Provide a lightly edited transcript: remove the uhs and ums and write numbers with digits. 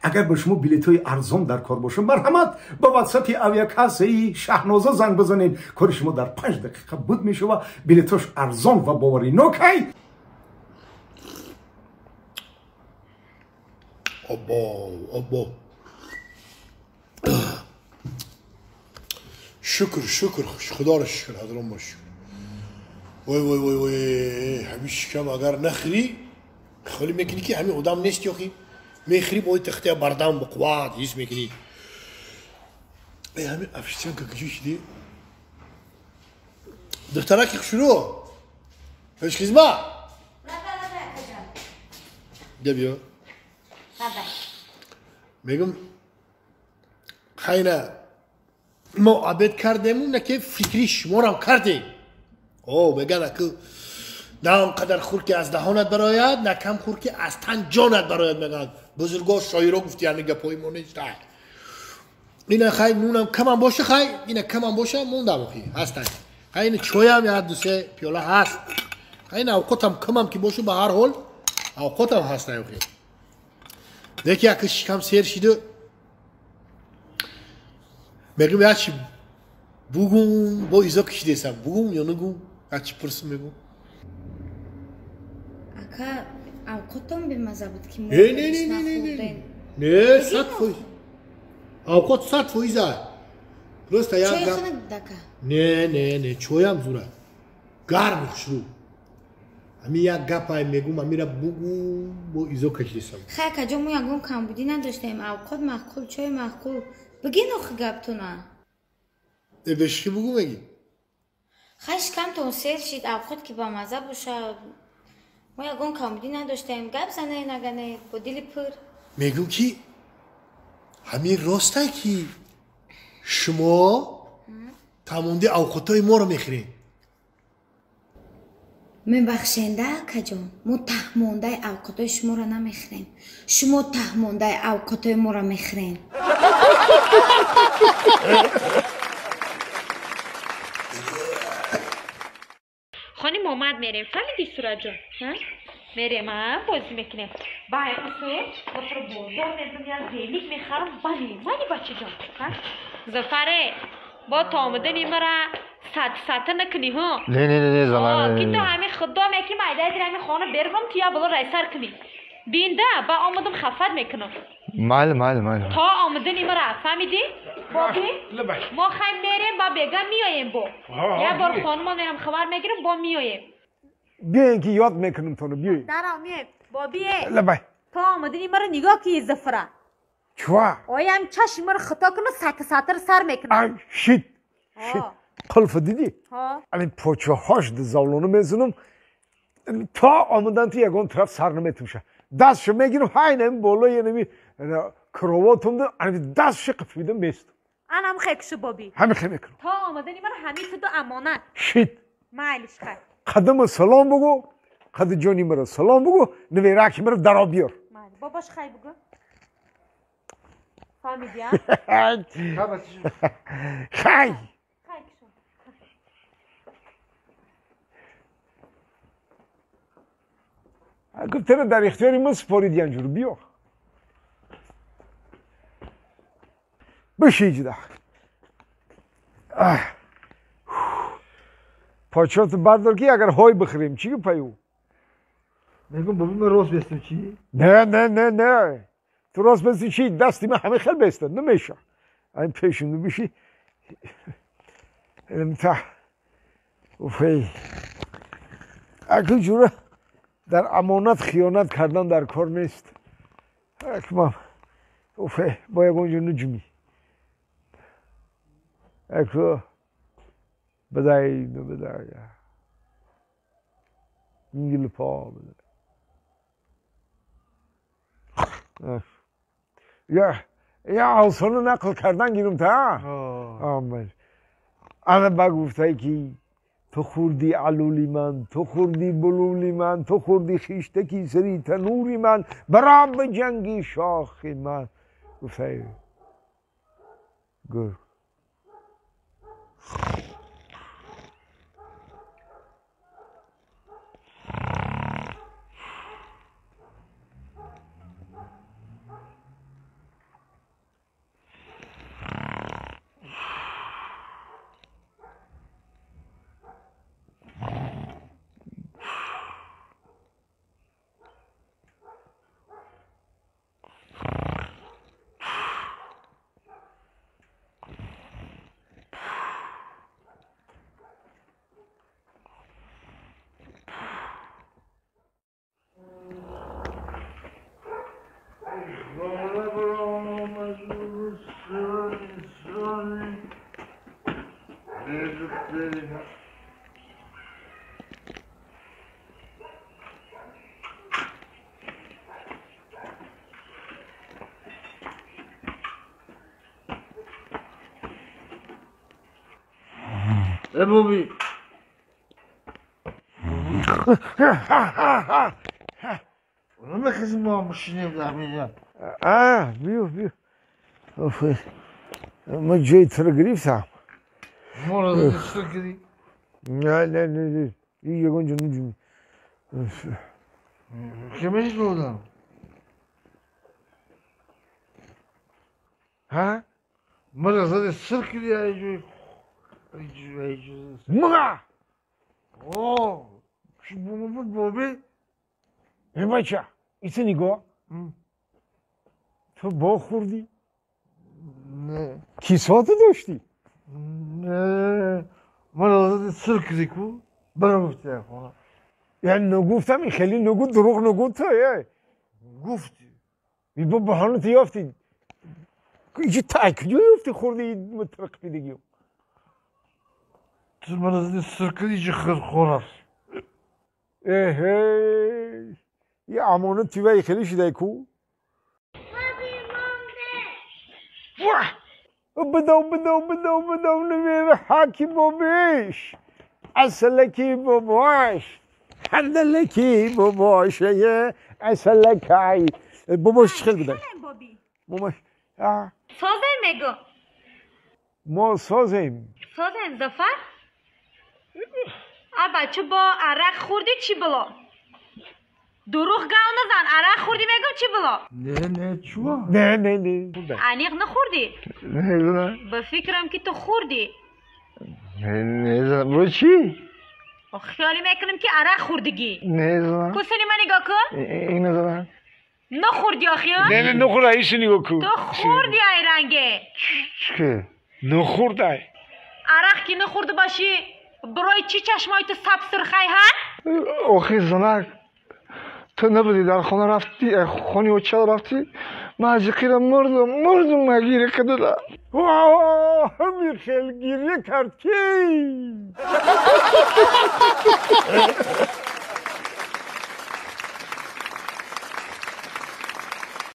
Агар ба шумо билетҳои арзон дар кор бошад, марҳамат ба ватсапи авиакассаи Шаҳноза занг бизанед. Кори шумо дар 5 дақиқа буд мешавад. Билетҳош арзон ва боваринок ай. Обо, обо. Шукр, шукр, худоро шукр, ҳазрон бо шукр. Вой, вой, вой, вой, ҳамин шикам агар нахӯрӣ, холӣ мекунӣ ки ҳамин одам нест ёхи. Мехӯрӣ бо тахтия бардам бо қувват ҳис мекунӣ. Э, ҳамин официантка куҷо шидӣ? Духтараки хушрӯ. Пешхизмат. Бия биё. Мегум хайна мо обед кардему, на ки фикри шуморам кардем. О, меган аку на он қадар хур ки аз даҳонат барояд, на кам хур ки аз тан ҷонат барояд, мегӯянд бузурго, шоиро гуфти, ҳамин гапҳои мо нест. Ина хай нунам камам боша, хай ина камам боша, мондам охи ҳастай. Хай ина чоям як ду се пиёла ҳаст. Хай ина авқотам камам ки боша, ба ҳар ҳол авқотам ҳастай охи. Деки як шикам сер шиду, мегӯм як чи бугум, бо изо кишидесам, бугум ё нугум, як чи пурсум мегум. Ака, авқотон бемаза буд ки мо Не, не, не, не, не, не. Не, 100%. Авқот 100%. Просто як чой гап. хунук ака. Не, не, не, чоям зура. Гарм хушрӯ. Ҳамин як гапай мегум, амира бугум, бо изо кашидесам. Хай акаҷон, мо ягон камбудӣ надоштем. Авқот маъқул, чой маъқул. Бигин охи гаптона. Э, бешихи бугум мегӣ? Хай шикамтон сер шид, авқот ки бамаза боша. Мо ягон камбудӣ надоштем. Гап занед агане бо дили пур. Мегум ки ҳамин ростай ки шумо тамомди авқотҳои моро мехӯред. Мебахшенда, акаҷон, мо таҳмондаи авқотҳои шуморо намехӯрем. Шумо таҳмондаи авқотҳои моро мехӯрем. Хони момад мерем, фаҳмидӣ, Суратҷон? Мерем, а бозӣ мекунем. Бай усул, мотро бозор мебурам, як велик мехарам, бале, мани бачаҷон. Зафаре, бо то омадани мара сат сата накунӣ, ҳо? Не, не, не, не, зала. Ки то ҳамин худо меки майдаи дир ҳамин хона бервам, ту я боло райсар кунӣ. Бинда, ба омадам хафат мекунам. Майли, майли, майли. То омадани мара, фаҳмидӣ? Боби? Мо хай мерем, ба бега меоем бо. Як бор хонумон мерам хабар мегирам, бо меоем. Биёен ки ёд мекунам тоно, биёен. Дарав меем. Бобие. Лабай. То омадани мара нигоҳ ки Зафара. Чва? Оям чашми мара хато куна, сата сатар сар мекунам. Ай, шит. Шит. Қулф дидӣ? Ҳо. Ами почаҳош завлону мезанам. То омадан ту ягон тараф сар наметумша. Дастшо мегирам, ҳай нами болои нами кровотумда, ами дастшо қифидам местам. Анам хекшу боби. Ҳами хе мекунам. То омадани мара ҳамин туду амонат. Шит. Майлиш хай. Қадама салом бугу, қади ҷони мара салом бугу, навираки мара даро биёр. Майли. Бобош хай бугу. Фаҳмидӣ, а? Хай. Хай кишу. Гуфт тара дар ихтиёри ман супорид янҷур биё. Биши ҷида. Почоту бардор ки агар ҳой бихӯрем, чӣ гапаю? Мегум боби ман рост бестам чӣ? Не, не, не, не. Ту рост бести чӣ? Дасти ман ҳама хел беста, намеша. Айн пешунду биши. Та. Уфей. Аку ҷура дар амонат хиёнат кардан дар кор нест. Акмам. Уфе, бо ягон ҷо нуҷмӣ. Аку бадай, бадай. Ингил па бадай. Я, я осону нақл кардан гирум та? Омад. Ана ба гуфтай ки ту хӯрди алули ман, ту хӯрди булули ман, ту хӯрди хиштаки сари танури ман, барам ба ҷанги шохи ман. Гуфтай гург. ای بابی نمیخواستیم با هم بشینیم در میگم. بیو بیو ما جای تو رو گرفتم. ما رو چطور کردی؟ نه نه نه نه یگان جون جون که میشه بودم؟ ها؟ ما رو زدی سر کردی ای جوی ما اوه چی بود بابی؟ ای بچه ایسه نگاه تو با خوردی؟ نه. کیساتو داشتی؟ نه من زدی سر کردی کو برم گفتی خونه. یعنی نگفتم این خیلی نگو دروغ نگو تو گفتی بی با بهانه تو یافتی اینجا تاکجو یافتی خوردی مترق بیدگی تو من زدی سر کردی چه خورخور است. اه یه امانت توی خیلی شده کو بدو بدو بدو بدو نمیره حاکی بابیش اصلکی باباش حندلکی باباشه اصلکی باباش خیلی بده باباش سازن میگو ما سازیم سازن زفر بچه با عرق خوردی چی بلا؟ دروغ گاو نزن عرق خوردی میگم چی بلا؟ نه نه چوا؟ نه نه نه انیق نخوردی؟ نه نه به فکرم که تو خوردی. نه نه برو چی؟ خیالی میکنم که عرق خوردگی. نه نه کسانی من نگاه کن؟ این نه نخوردی آخی؟ نه نه نخورده ایش نگاه کن. تو خوردی ای رنگه. چی؟ نخورده. عرق که نخورده باشی برای چی چشمای تو سب سرخی ها؟ آخی زنک تو نبودی در خانه رفتی خانه و چرا رفتی؟ من از قیرم مردم من گیره کردم. واه همین خیلی گیره کرد کی؟